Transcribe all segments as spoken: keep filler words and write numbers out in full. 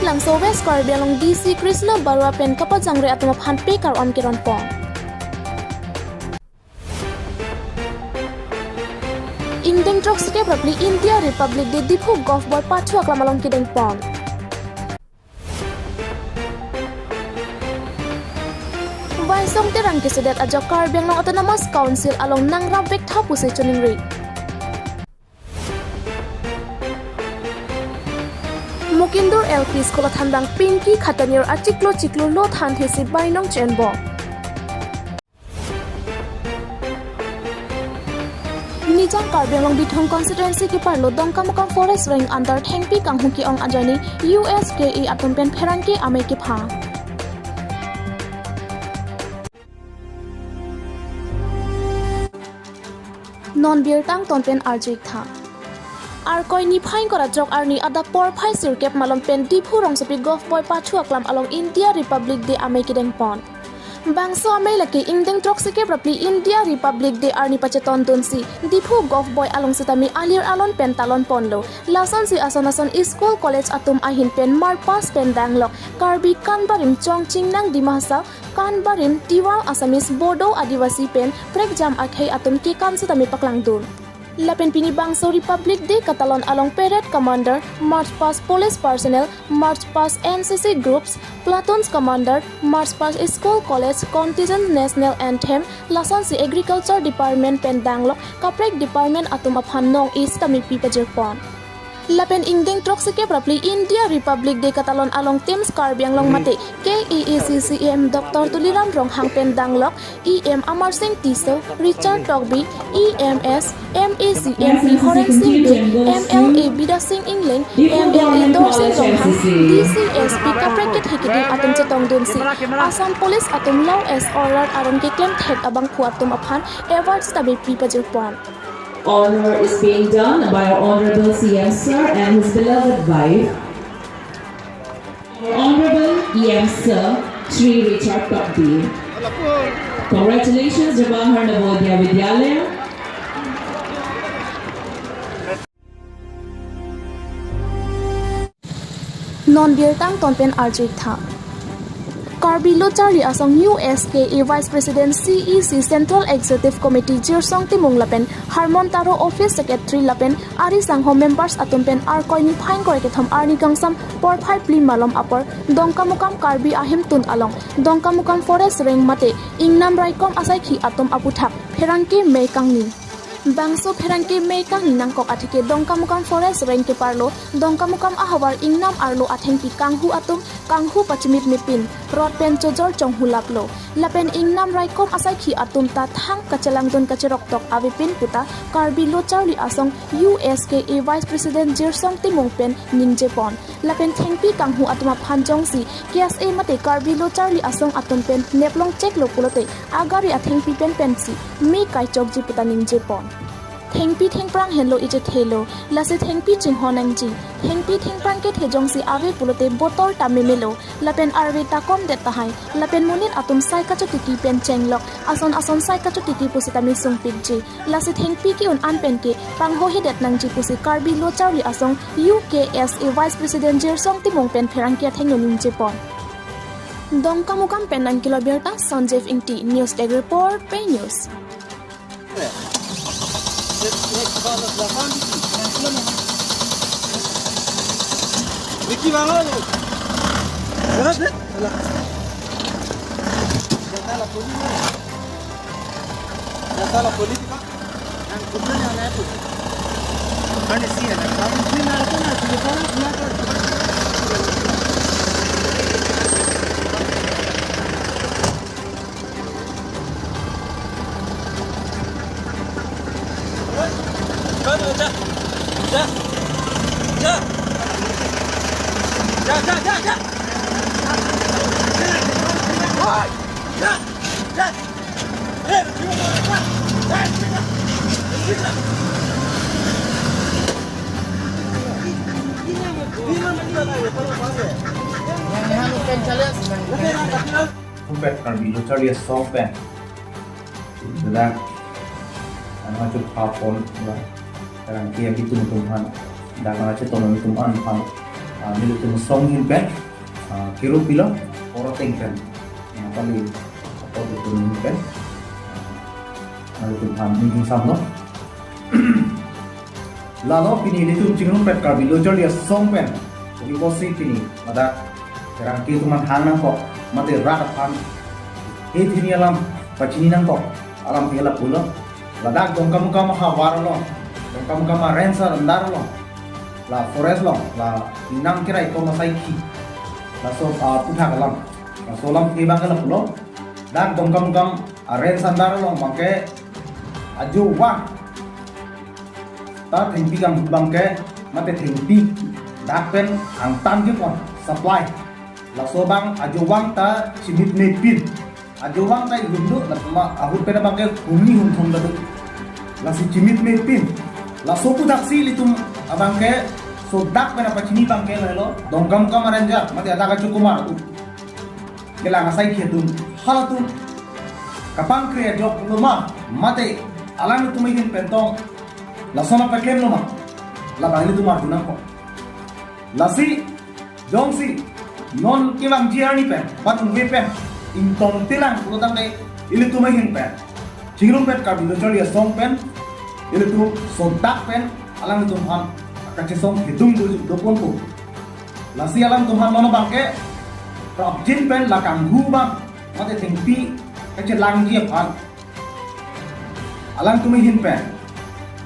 Langso West Karbi Anglong D C Krishna Barua pen kapajangre atum aphan pekar-om keron pon. Ingdeng throksi kep ra phli India Republic Day Diphu Govt Boi pathu aklam along kedeng pon. Waisong Terang kesedet ajok Karbi Anglong Autonomous Council along nangrap vek tha pusi choningri. Mukindur L P School athanbang Pinky Khatanyur achiklo chiklo lo thanthesi bainong chenbom. Nijang Karbi Anglong Bithung Constituency keparlo Dongkamukam Forest Range under thengpi kanghu ke-ong ajoine U S K A atum pen pherangke amei kepha. Non birta angton pen arju-ik tha. Arkoi niphai ingkoi ra throk arni adap porphai sirkep malom pen Diphu rongsopi Govt Boi pathu aklam along India Republic Day amei kedeng pon. Bangso amei lake ingdeng throksi kep ra phli India Republic Day arni pachetondunsi Diphu Govt Boi along sitame alir alon pen talon ponlo. Lasonsi ason ason school college atum ahin pen march past pen danglok Karbi, Kanbarim, Chongching, Nang, Dima Hasao, Kanbarim, Tiwa, Assamese, Bodo, Adivasi pen prekjam akhei atum kekam sitame paklangdun. Lapen pini bangso Republic Day katalon along parade commander, march past police personnel, march past N C C groups, platoons commander, march past school college contingent, national anthem, lasonsi agriculture department pen danglok kaprek department atum aphan nong-e sitame pi pajirpon. Lapen ingdeng throksi kep ra phli India Republic Day katalon along Teams Karbi Anglong mate K A A C C E M Doctor Tuliram Ronghang pen danglok E M Amarsing Tisso, Richard Tokbi, E M S, M A C M P Horensing Bey, M L A Bidya Sing Engleng, M L A Dorsing Ronghang, D C, S P kaprek kethe keding atum chetongdunsi Assam Police atum law and order aron keklem thek abangphu atum aphan award sitame pi pajirpon. Honor is being done by our Honorable C M Sir and his beloved wife, Honorable E M Sir Shri Richard Tokbi. Congratulations, Jawahar Navodaya Vidyalaya. Non birta angton pen arju-ik tha. Karbi Lo Charli Asong U S K A Vice President C E C Central Executive Committee Jirsong Timung lapen Harmon Taro Office Secretary lapen ari sangho members atum pen Arkoi niphai ingkoi ra kethom arni kangsam porphai phli malom apor Dongkamukam Karbi ahemtun along Dongkamukam Forest Range mate Ingnam Raikom asaikhi atum aputhak pherangke mei kangni. Bangso pherangke mei kangni nangkok atheke Dongkamukam Forest Range keparlo Dongkamukam ahavar Ingnam arlo athengpi kanghu atum kanghu pachimit mepin, rot pen chojor chonghulaplo. Lapen Ingnam Raikom asaikhi atum ta thang kachelangdun kacheroktok avepin puta Karbi Lo Charli Asong U S K A Vice President Jirsong Timung pen ningjepon. Lapen thengpi kanghu atum aphan jongsi K S A mate Karbi Lo Charli Asong atum pen neplong cheklo pulote agari athengpi pen pensi mei kaichokji puta ningjepon. Thengpi thengphrang henlo echethelo, lasi thengpi chinghon nangji. Thengpi thengphrang kethe jongsi ave pulote botor ta memelo, lapen arve ta komdet tahai, lapen monit atum sai kachotiki pen chenglok, ason ason sai kachotiki pusitame sungpikji. Lasi thengpi ke-un an penke panghohedet nangji pusi Karbi Lo Charli Asong U K S A Vice President Jirsong Timung pen pherangke athengno ningjepon. Dongkamukam pen nangkelo birta Sanjeev Ingti, News Desk Report, Pei News. Pukat Karbi Lo Charli Asong pen. Sudah. Anu aja phapon, sudah. Sekarang kia gitu tum han. Dak nang aja tum tum an han. Ah, nelitum song ahin pen, ah, kero pilo, oro ateng pen. Ah, kali, apo nelitum ahin pen. Ah, nelitum aphan ning samlo. Lalo pini nelitum Chingrumpet Karbi Lo Charli Asong pen. Kopi pusi pini, ladak pherangke atum aphan hang nangkok, mate rat aphan hini alam pachini nangkok, alam ke lapulo. Ladak Dongkamukam ahavar along, Dongkamukam a-range under along, la forest along, la ingnam keraikom asaikhi, laso, ah, aputhak alam, laso alam ke abang ke lapulo. Dak Dongkamukam a-range under along abang ke ajo vang ta thengpi kanghu abang ke, mate thengpi dak pen angtan kepon, supply. Laso abang ajo vang ta chimit mepin. Ajo vang ta ihum do, la ma ahut pen abang ke hum ni hum thom ta do. Lasi chimit mepin. Laso aputhak si ilitum abang ke sodak pen apachini abang ke lalo Dongkamukam a-ranger, mate adak achukumar atum, kelang asaikhi atum, halatum kapangkre ajok lo ma, mate alanglitum ahin pen tong lason apaklem lo ma, labang ilitum arju nangkok. Lasi jongsi non kevangji arni pen, ba nungve pen ingtong tilang pulo tangte, ilitum ahin pen, Chingrumpet Karbi Lo Charli Asong pen, ilitum sodak pen alanglitum aphan kachesong hidung do, doponpo. Lasi alanglitum aphan non abang ke prapjin pen la kanghu abang, mate thengpi kachelangji aphan, alanglitum ahin pen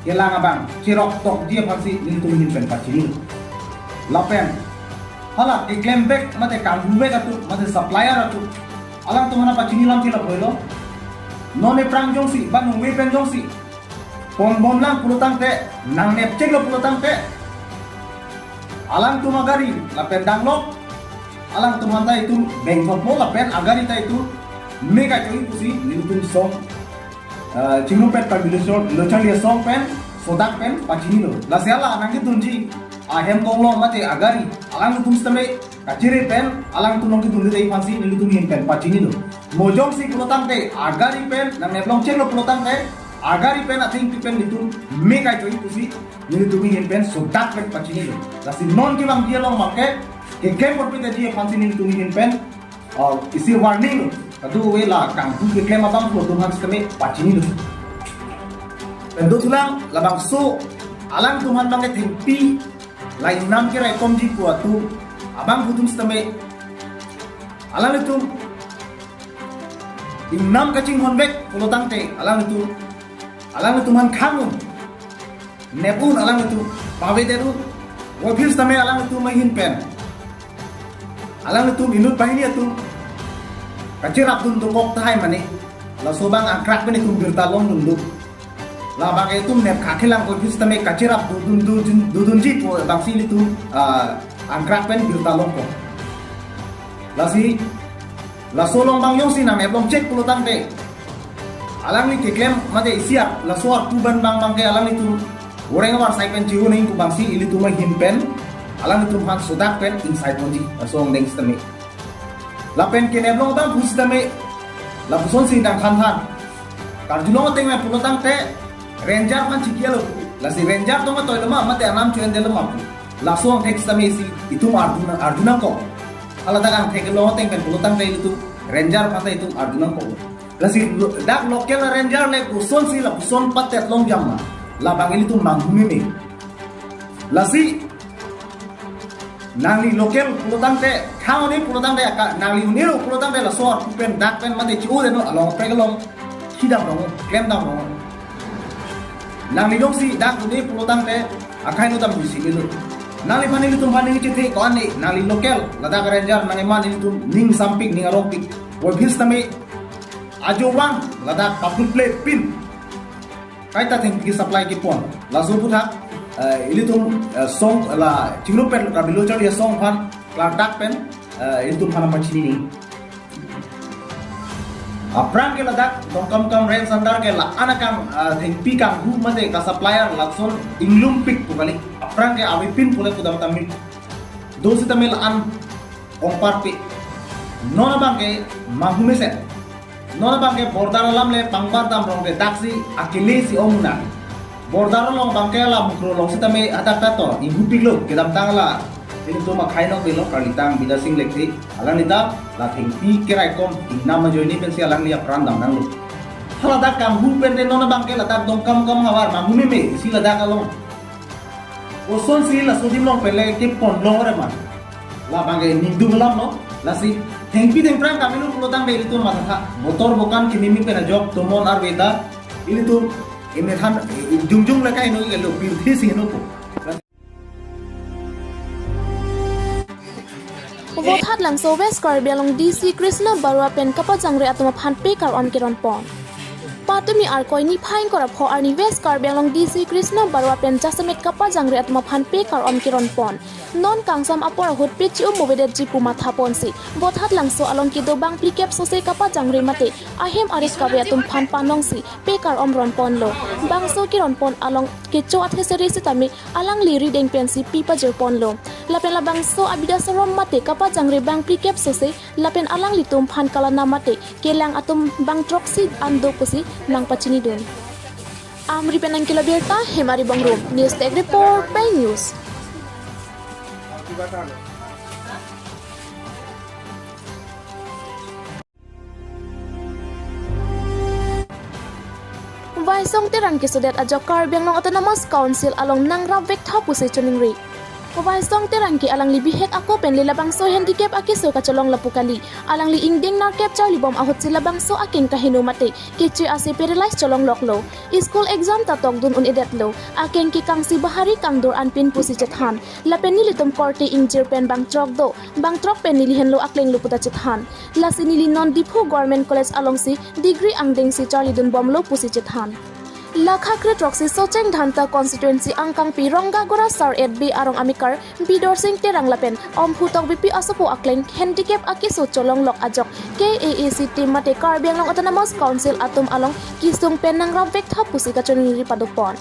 kelang abang cherok tokji aphan si nelitum ahin pen pachini. Lapen hala keklem vek, mate kanghu vek atum, mate supplier atum, alanglitum aphan pachini alam ke lapulo. Non aphrang jongsi, ba nungve pen jongsi ponbom lang pulo tangte, nangnep chek lo pulo tangte, alangtum agari lapen danglok, alangtum aphan ta itum bengkokpo lapen agari ta itum me kachoi pusi nelitum song, eh, Chingrumpet Karbi Lo Char-, Lo Charli Asong pen, sodak pen pachinilo. Lasi hala nangkedunji ahem konglong mate agari, alangtum sitame kachere pen, alangtum nangkedunde aphan si nelitum ahin pen pachinilo. Mo jongsi pulo tangte agari pen nangnep long chek lo pulo tangte, agari pen athengpi pen nelitum me kachoi pusi nelitum ahin pen sodak pen pachinilo. Lasi non kevangji along abang ke keklem ponpetji aphan si nelitum ahin pen, ah, isi warning lo. Kadokave la kanghu keklem abang pulote atum aphan sitame pachinilo. Pen dothulang labangso alangtum aphan abang ke thengpi la ingnam keraikomji pu atum abang pulote atum sitame, alanglitum ingnam kachinghon vek pulo tangte, alanglitum, alanglitum aphan khang un, nep un, alanglitum pavedet un. Office tame alanglitum ahin pen, alanglitum inut banghini atum kacherapdun dokok tahai mane, laso abang angkrak pen itum birta longdun do. Labang itum nep khakhelang ko office tame kacherap dodun, dodun, dodunji pu abang si ilitum, ah, angkrak pen birta longpo. Lasi laso along abang jongsi nangnep long chek pulo tangte, alangli keklem mate isiap laso arpu abang abang ke alanglitum oreng avarsai pen chihu nangji pu abang si ilitum ahin pen, alanglitum aphan sodak pen ingsai ponji laso angdeng sitame. Lapen kenep long abang pusitame, lapuson si nangthan than. Karjulong ateng me pulo tangte, ranger aphan chikilo pu. Lasi ranger tong atoi lo ma, mate anam chuende lo ma pu. Laso angthek sitame si itum arju nang, arju nangkok. Hala dak angthek long ateng pen pulo tangte ilitum ranger aphan ta itum arju nangkok. Lasi lo-, dak local ranger le koson si lapuson patet long jam ma, labang ilitum manghu meme. Lasi nangli local pulo tangte, khang un-e pulo tangte, aka nangli un-e lo pulo tangte, laso arpu pen dak pen mate chiu deno along prek along, khidam rong, klemdam rong. Nangli jongsi dak un-e pulo tangte, akhai no dam bisi milo. Nangliphan ilitum aphan ning chethe ko-an ne, nangli local, ladak ranger nangkeman ilitum ning sampik, ning arongpik. Office tame ajo vang, ladak public play pin kaita thengpi supply kepon. Laso aputhak, eh, ilitum, eh, song, la Chingrumpet Karbi Lo Charli Asong aphan klardak pen, eh, ilitum aphan pachini nangji. Aphrang ke ladak Dongkamukam range under ke la-an akam, eh, thengpi kanghu mate ka-supplier lason inglumpik pu kali. Aphrang ke avepin pule pu dam tame. Do sitame la-an ongparpik. Non abang ke manghu mesen. Non abang ke border alam le pangbar dam rong ke daksi akile si ong nang. Border along abang ke la Mukroh along sitame hadak ta to inghupik lo, kedamtang la Ilitum akhai nokbe lo, karlitang Bidya Sing Lekthe, alangli ta la thengpi keraikom ingnam ajoine pensi alangli apran damnanglo. Hala dak kanghu pen te non abang ke ladak Dongkamukam havar ma hu meme isi ladak along. Kosonsi laso adim along pen le kepon long ore ma. Labang ke ningdung alam lo, lasi thengpi thengphrang kami lo pulotangte ilitum mathatha. Botor bokan kimi kimi pen ajok tomon arve ta ilitum emethan jongjong le kai no ke lo pirthe si no ko. Vothatlangso West Karbi Anglong D C Krishna Barua pen kapajangre atum aphan pekar-om keron pon. Patumi Arkoi niphai ingkoi ra pho arni West Karbi Anglong D C Krishna Barua pen jasemet kapajangre atum aphan pekar-om keron pon. Non kangsam apor ahut pechi-um movedetji pu matha ponsi Vothatlangso along kedo bang phlikep sose kapajangre mate ahem arit kave atum aphan panongsi pekar-om ron ponlo. Bangso keron pon along kecho athesere sitame alangli rideng pensi pi pajir ponlo. Lapen labangso abida sarom mate kapajangre bang phlikep sose lapen alanglitum aphan kalana mate kelang atum bang throksi an do pusi nangpachinidun. Amri pen Angkilo Birta, Hemari Bongrung, News Desk Report, Pei News. Waisong Terang kesodet ajok Karbi Anglong Autonomous Council along nangrap vektha pusi choningri. Waisong Terang ke alangli bihek ako pen le labangso handicap akeso kacholong lapu kali. Alangli ingdeng nerkep charlibom ahutsi labangso akeng kaheno mate keche ase paralyze cholong loklo. School exam ta tokdun un-edetlo. Akeng ke kangsi bahari kangdur anpin pusi chethan. Lapen nelitum korte ingjir pen bang throk do, bang throk pen neli henlo akleng lo puta chethan. Lasi neli non Diphu Government College alongsi degree angdengsi charlidun bomlo pusi chethan. Lakha kre throksi Socheng Dhenta constituency angkangpi Rongagora Sar et B arong amekar Bidor Sing Terang lapen Omphu Tokbipi asopo akleng handicap akeso cholong lok ajok K A A C team mate Karbi Anglong Autonomous Council atum along kesung pen nangrap vektha pusi kachoningri padopon.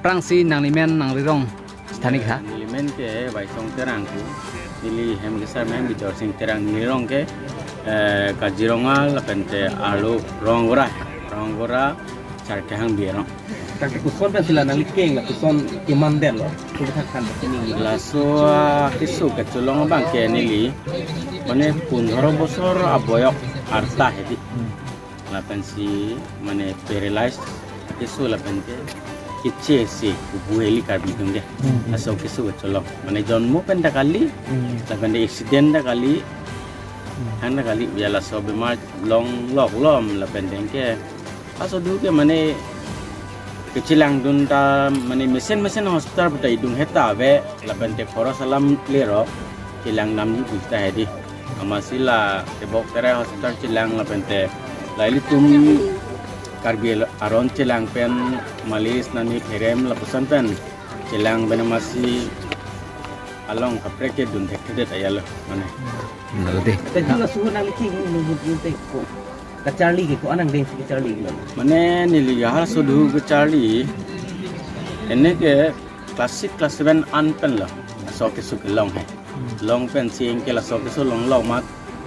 Prangsi nanglimen nangli rong thanik ha. Nelimen ke Waisong Terang pu. Neli hem kesar men Bidor Sing Terang, neli rong ke, eh, Kaziranga lapen te arlo Rongagora, Rongagora Charkehang Birong. Tak kuson pen sila nangli keng la kuson keman detlo. Kubetak khan sini. Laso, ah, keso kacholong abang ke neli mane pundhoro bosor aboyok arta hedi. Lapensi mane paralyze keso lapen te keche ase kubu heli Karbi atum ke. Hmm. Laso keso kacholong. Mane jonmo pen ta kali, Hmm. lapen te accident ta kali, Hmm. hang ta kali, ya laso bemar long lok lom lapen te ke. Laso du ke mane kechelangdun ta mane mesen mesen hospital puta idung heta ave lapen te khoros alam lero chelang namji puta hedi. Amatsi la tebok terai hospital chelang lapen te la ilitum Karbi aron chelang pen malis nani pherem lapuson pen chelang pen amatsi along kaprek ke dun thekthedet ayalo mane. Nalode. Tadi la suhu nangli keng nunggu nunggu ko. Kacharli ke ko anang dengsi kacharli ke. Mane neli halaso du kacharli. Ene ke class six, class seven an pen lo. Laso keso kelong he. Long pensi anke laso keso long long mat.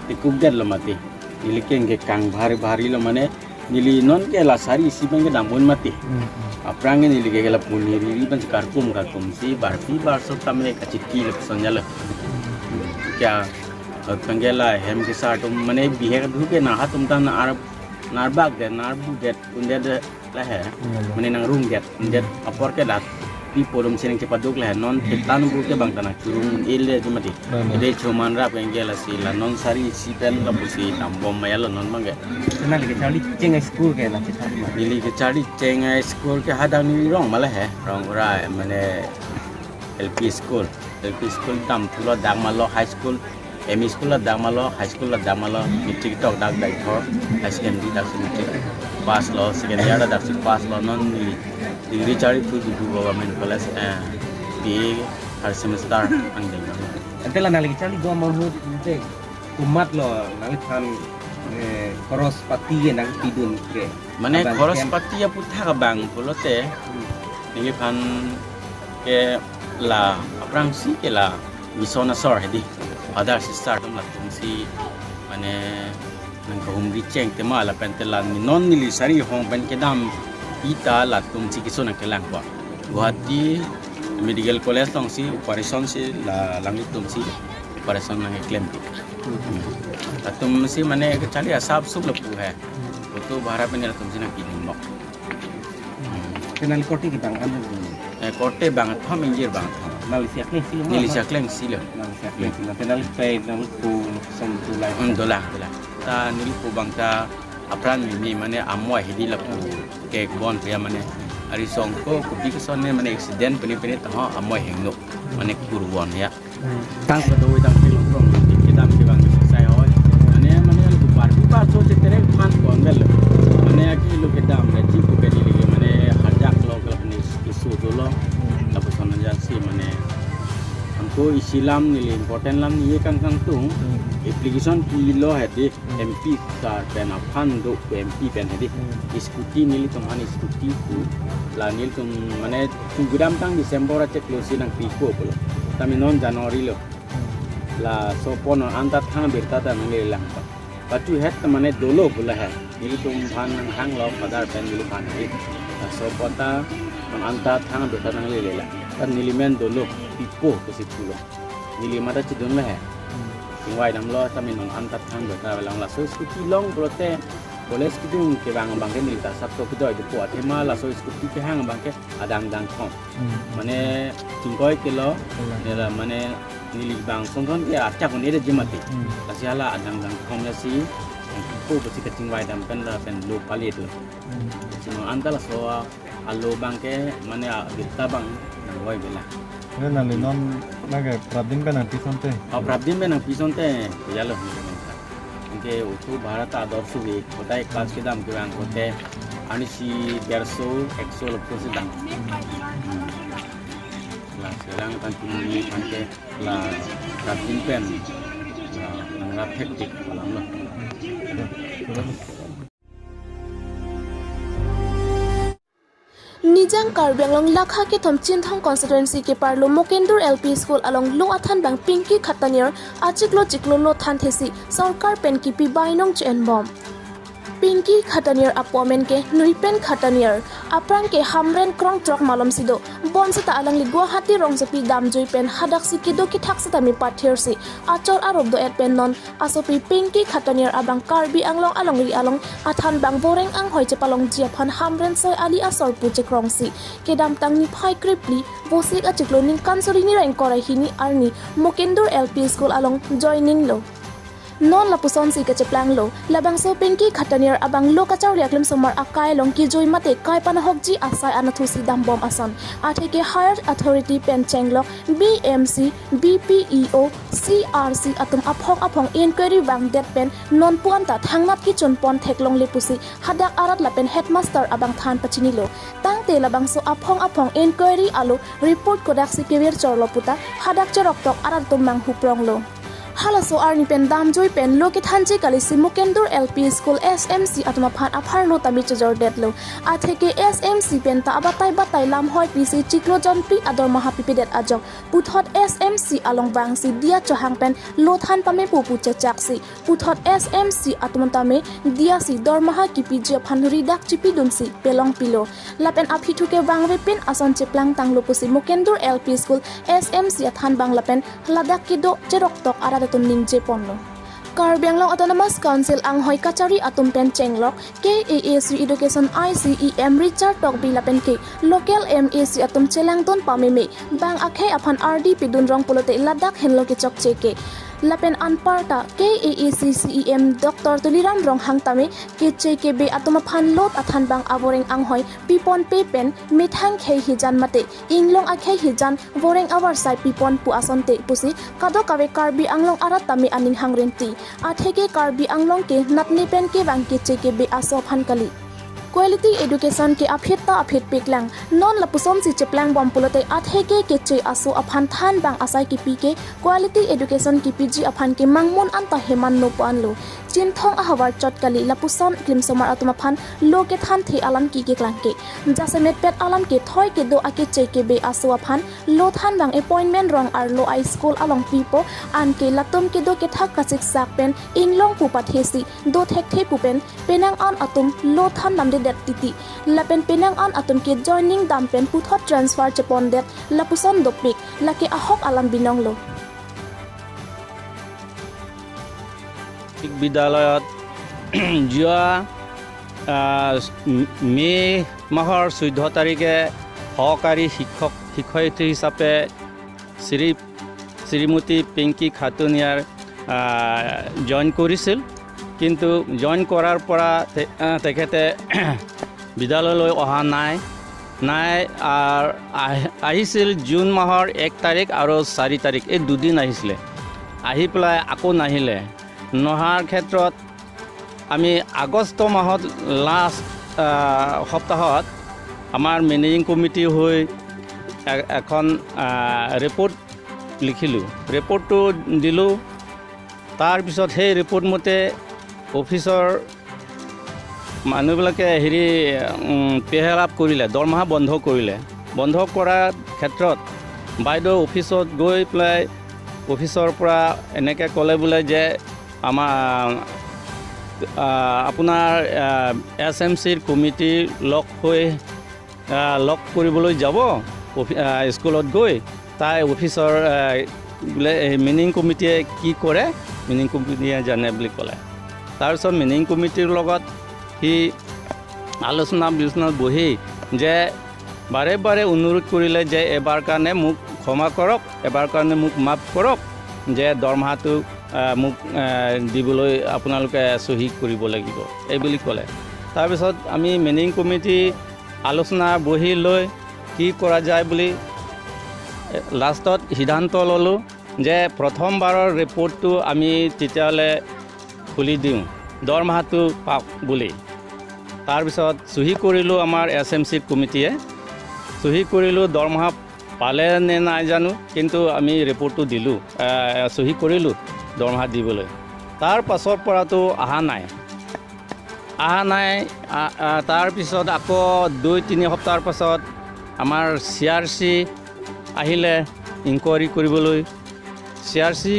Tikuk det lo mati. Neli keng ke kang bhari bhari lo mane. Neli non ke la sari isi pen ke dambun mati. Hmm, hmm. Aphrang ke neli ke la puni riri pen karkum karkum si barpi barso tame kachitki lapuson jalo. Kya, aphrang ke la hem kesar atum mane bihek du ke na hatum ta nar, narbak det, narbu det, un det la he. Hmm. Mane nangrung det, un det apor ke dak pi podom sining chepaduk la he. Non thetan bu ke bang ta nangchurung un-e le jumati. Mane. Kede choman rap ke anke lasi la non sari isi pen lapusi dambom maya lo non bang ke. Nangli kacharli cheng school ke nangchethan ma? Neli kacharli cheng school ke hadak neli rong ma la he. Rongagora mane L P school. L P school dam thulo dak ma lo high school. M E school la dak ma lo, high school la dak ma lo, matric tok dak dak tho, high secondary dak si matric pass lo, second year la dak si pass lo, non neli degree charli thu Diphu Government College, eh, B A third semester angdeng. Ante la nangli kacharli do ma hu te komat lo nangliphan, eh, khoros pati ke nangpidun ke. Mane abang khoros kem- pati aputhak abang pulote, Hmm. neliphan ke la aphrangsi ke la mission asor hedi. Father sister atum latumsi mane nangkahumri cheng tema lapen te la non neli sari hong pen kedam ita latumsi keso nangkelang po. Guwahati Medical college alongsi operation si la langlitum si operation nangkeklem. Latum si mane kachali asap sup lapu hai. Auto bhara pen latum si nangkilim bok. Penal korte kibang an? Eh, korte bangkethom, ingjir bangkethom. Nangli si akleng silo? Neli si akleng silo. Nangli si akleng silo. Penal pe nangli pu som tulai. Hmm, dolang, dolang. Ta neli pu bang ta apran mimi mane amoi hedi lapu kekbon pria mane ari songko kopi keson ne mane accident pene pene taho amoi hengno mane kurwon ya. Tang kedoi tang kelongkrong kedam kevang sai hoi. Mane mane lapu parbi paso cheterek man kon bel. Mane aki lo kedam le chi ku bedi lagi mane hajak lo kelak ni kisu dolo. Lapuson aja si mane anko isi lam neli important lam ni ye kangkang tung. Application kilo hedi M P sir pen aphan do ku M P pen hedi. Scooty nelitum aphan scooty ku la nelitum mane chungkidam tang December achiklo si nangpipo pulo. Tame non January lo. Laso pon non anta thang birta ta nanglelang pa. Pachu het ta mane dolo pulo hai. Nelitum aphan nanghanglo father pen neli aphan hedi. Laso pon ta non anta thang birta nanglelang. Ta neli men dolo pipo pusi pulo. Neli mata chidun le hai. Chingvai damlo tame non anta thang birta velang laso scooty long pulote college kedun kevang abangke neli ta asap so kedoi dopo athema laso scooty kehang abangke adang dang thom. Mane chingkoi kilo, nela mane neli bang sonson ke achak un ere jimati. Lasi hala adang dang thom lasi ko besi kachingvai dam pen lapen lo palit lo. Sino anta laso alo abangke mane abirta bang nangvoi bela. Nangli non nangke prapdin pen nangpi asonte? Oh, prapdin pen nangpi asonte. Ya lo. Anke auto bhara ta ador suvi, kotai class kedam kevang kote, ani si derso, ekso lapu si dam. La serang tangkini tangke la prapdin pen la nangrap hektik alam lo. Nijang Karbi Anglong lakha kethom Chinthong constituency keparlo Mokendur L P School along lo athan bang Pinky Khataniar achiklo chiklo lo thanthesi sorkar pen kipi bainong che-enbom. Pinky Khataniar apo amen ke Nripen Khataniar, aphrang ke Hamren Krongtrok malom si do. Bonseta alangli Guwahati rongsopi damjui pen hadaksi kedo kethak setame pathirsi achor arop do-et pen non asopi Pinky Khataniar abang Karbi Anglong alongri along athan bang voreng anghoi chepalongji aphan Hamren Soi Ali asor pu chekrongsi kedamtang niphai krepli Vosik achiklo ningkan suri ni ra ingkoi ra hini arni Mokendur L P School along joining lo. Non lapusonsi kacheplanglo, labangso Pinky Khataniar abang lo kacharli aklim somar akai along kejui mate kai panahokji asai anatthu si dambom ason. Atheke higher authority pen chenglok B M C, B P E O, C R C atum aphong aphong inquiry vangdet pen nonpu anta thangnat kechun pon theklongle pusi hadak arat lapen headmaster abang than pachinilo. Tangte labangso aphong aphong inquiry alo report kodaksi kevir chorlo puta hadak cheroktok arat atum manghupronglo. Halaso arni pen damjui pen lo kethanji kalisi Mokendur L P School S M C atum aphan apharlo tame chojordetlo. Atheke S M C pen ta abatai batai lamhoi pisi chiklo jonpi adormaha pipedet ajok puthot S M C along vangsi diya chohang pen lo than pamepo pu chechaksi puthot S M C atum tame diyasi dormaha kipiji aphan ridak chipidunsi pelongpilo. Lapen aphi thu ke vangve pin ason cheplangtanglo pusi Mokendur L P School S M C athan bang lapen ladak kedo cheroktok arat atum ningjeponlo. Karbi Anglong Autonomous Council anghoi kachari atum pen chenglok K A A C Education I C E M Richard Tokbi lapen ke local M A C atum chelangdun pameme bang akhei aphan ardi pidun rong pulote ladak henlo kechokche ke. Lapen anparta K A A C C E M Doctor Tuliram Ronghang tame keche kebe atum aphan lot athan bang avoreng anghoi piponpe pen methang khei hijan mate inglong akhei hijan voreng avarsai pipon pu asonte pusi kadokave Karbi Anglong arat tame aning hangrinti. Atheke Karbi Anglong ke natne pen kevang keche kebe aso aphan kali. Quality education ke aphit ta aphit piklang. Non lapusonsi cheplangbom pulote atheke keche aso aphan than bang asai kipi ke quality education kipiji aphan ke mangmun anta heman nopo anlo. Chinthong ahavar chot kali lapuson klimsomar atum aphan lo kethanthe alam ki keklang ke. Jasemet pet alam ke thoi kedo akeche kebe aso aphan lo than bang appointment rong arlo a school along pipo anke latum kedo kethak kachiksak pen inglong pu pathesi do thekthe pu pen penang an atum lo than namde det titi. Lapen penang an atum ke joining dam pen puthot transfer chepondet lapuson dopik, lake ahok alam binonglo. বিদ্যালয়ত যোৱা আহ, মে' মাহৰ চৈধ্য তাৰিখে সহকাৰী শিক্ষক শিক্ষয়িত্ৰী হিচাপে শ্ৰী শ্ৰীমতী পিংকী খাটুনিয়াৰ জইন কৰিছিল। কিন্তু জইন কৰাৰ পৰা তে- আহ, তেখেতে বিদ্যালয়লৈ অহা নাই নাই আহ, আহ- আহিছিল জুন মাহৰ এক তাৰিখ আৰু চাৰি তাৰিখ, এই দুদিন আহিছিলে। আহি পেলাই আকৌ নাহিলে। নহাৰ ক্ষেত্ৰত আমি আগষ্ট মাহত লাষ্ট সপ্তাহত আমাৰ মেনেজিং কমিটি হৈ এ- এখন ৰিপৰ্ট লিখিলোঁ। ৰিপৰ্টটো দিলোঁ। তাৰপিছত সেই ৰিপৰ্ট মতে অফিচৰ মানুহবিলাকে হেৰি পেহেলাপ কৰিলে, দৰমহা বন্ধ কৰিলে। বন্ধ কৰাৰ ক্ষেত্ৰত বাইদেউ অফিচত গৈ পেলাই অফিচৰ পৰা এনেকৈ ক'লে বোলে যে আমাৰ আহ, আপোনাৰ এছ এম চিৰ কমিটি লগ হৈ আহ, লগ কৰিবলৈ যাব অফি- আহ, স্কুলত গৈ। তাই অফিচৰ আহ, বোলে মেনেজিং কমিটিয়ে কি কৰে, মেনেজিং কমিটিয়ে জানে বুলি ক'লে। তাৰপিছত মেনেজিং কমিটিৰ লগত সি আলোচনা বিলোচনাত বহি যে বাৰে বাৰে অনুৰোধ কৰিলে যে এবাৰ কাৰণে মোক ক্ষমা কৰক, এবাৰ কাৰণে মোক মাফ কৰক, যে দৰমহাটো আহ, মোক আহ, দিবলৈ আপোনালোকে চহী কৰিব লাগিব, এই বুলি ক'লে। তাৰপিছত আমি মেনেজিং কমিটি আলোচনা বহি লৈ কি কৰা যায় বুলি এ, লাষ্টত সিদ্ধান্ত ল'লোঁ যে প্ৰথমবাৰৰ ৰিপৰ্টটো আমি তেতিয়াহ'লে খুলি দিওঁ, দৰমহাটো পাওক বুলি। তাৰপিছত চহী কৰিলোঁ আমাৰ এছ এম চি কমিটিয়ে, চহী কৰিলোঁ, দৰমহা পালে নে নাই জানো, কিন্তু আমি ৰিপৰ্টটো দিলোঁ, আহ, চহী কৰিলোঁ দৰমহা দিবলৈ। তাৰ পাছৰ পৰাতো অহা নাই, অহা নাই। আ- আ, তাৰ পিছত আকৌ দুই তিনি সপ্তাহৰ পাছত আমাৰ চি আৰ চি আহিলে ইনকুৱাৰী কৰিবলৈ। চি আৰ চি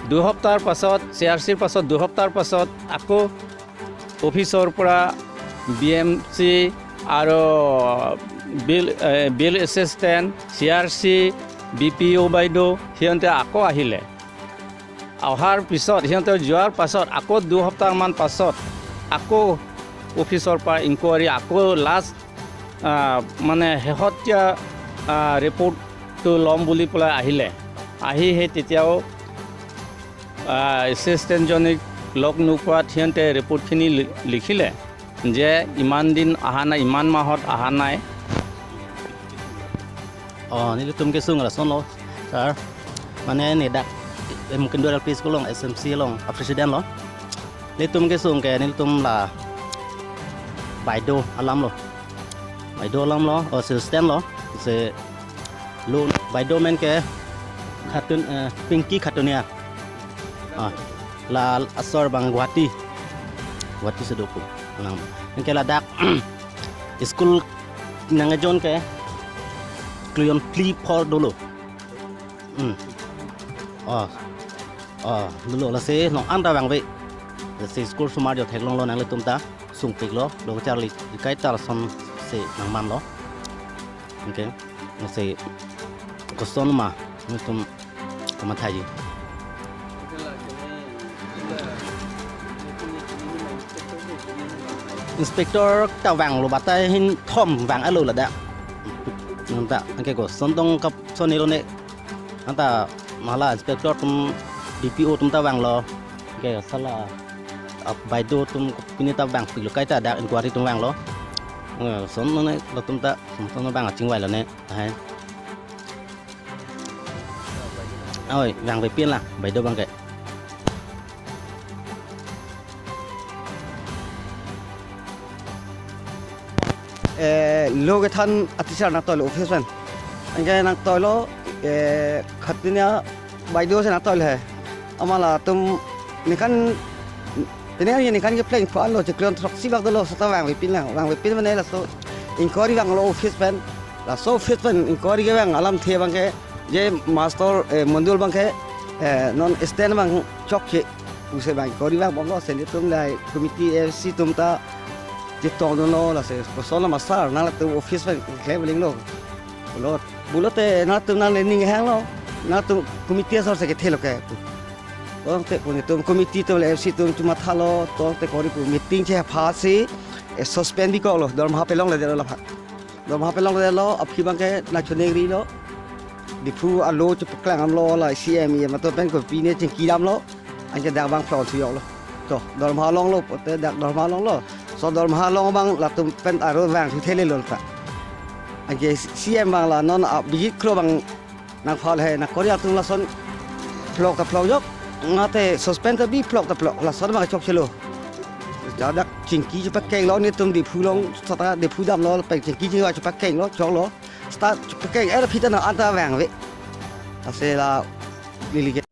দুসপ্তাহৰ পাছত, চি আৰ চিৰ পাছত দুসপ্তাহৰ পাছত আকৌ অফিচৰ পৰা বি এম চি আৰু বিল এ, বিল এছিষ্টেণ্ট, চি আৰ চি, বি পি অ' বাইদেউ, সিহঁতে আকৌ আহিলে। অহাৰ পিছত, সিহঁতে যোৱাৰ পাছত আকৌ দুসপ্তাহমান পাছত আকৌ অফিচৰ পৰা ইনকুৱাৰী, আকৌ লাষ্ট আহ, মানে শেহতীয়া আহ, ৰিপৰ্টটো ল'ম বুলি পেলাই আহিলে। আহি সেই তেতিয়াও আহ, এছিষ্টেণ্টজনীক লগ নোপোৱাত সিহঁতে ৰিপৰ্টখিনি লি- লিখিলে যে ইমান দিন অহা নাই, ইমান মাহত অহা নাই। Oh, nelitum kesung lason lo, sir. Mane ne dak, eh, mungkin dua L P school along, S M C along, a president lo. Nelitum kesung ke, nelitum la baido alam lo. Baido alam lo, oh, assistant lo. Se lo baido amen ke Khatun, eh, Pinky Khatunia. Ah, la asor abang Guwahati. Guwahati sedoku. Nang, anke ladak school nangkejon ke klui-on phli phor dolo. Hmm. Oh. Oh, dolo lasi non anta vangve. Lasi school osomar jo theklonglo nanglitum ta sungpiklo, lo charli kaita lasonsi nangmanlo. Okay. Lasi koson ma nangtum kamathaji. Inspector ta vanglo, batai hin thom vang-alo ladak. Nonta, anke koson tong kap sonilo ne. Anta hala inspector atum, D P O atum ta vanglo. Anke sala, ah, baido atum pini ta vangpiklo, kaita dak inquiry atum vanglo. Eh, son nonne latum ta, son nonne vang achingvailo ne, hai. Oi, vangvepin la, baido abang ke. Eh, lo kethan a teacher nangtoilo office pen. Anke nangtoilo, eh, Khatunia baido si nangtoilo he. Amat latum ningkan, pini ningkan ke pleng pho alo, chiklo throksi bak dolo, seta vangvepin lang, vangvepin mane laso inquiry vanglo office pen. Laso office pen inquiry kevang alamthe abang ke, je master, eh, Mondol abang ke, eh, non stand abang chokche pusi vang inquiry vangbomlo, si nelitum la committee A F C atum ta chetongdunlo, lasi koson lo master, nangtum office pen klem linglo. Pulo, pulote nangtum nangli ning hanglo, nangtum committee asor si kethelo ke. Tangte pu netum committee atum le M C atum chomathalo, tangte kori pu meeting chepha si, eh, suspend bikoklo, dormaha pelongledetlo laphan. Dormaha pelongledetlo, aphi abangke nangchoningrilo. Diphu alo chepaklang damlo, la C M E M atum pen kopine chingki damlo. Anke dak abang phlong suyoklo. To, dormaha longlo, pote dak dormaha longlo. So dormaha long abang latum pen aro vang thuthelelo ta. Anke C M abang la non a Bijit Kro abang nangphalhe, nang Korea atum lason phlok ta phlokjok, mate suspend ta bi phlok ta phlok, lason abang chokchelo. Dak chingki chepakenglo, netum Diphu along seta Diphu damlo, pen chingki chingki chepakenglo, choklo. Seta chepakeng er aphi ta nang anta vangve. Lasi la neli ke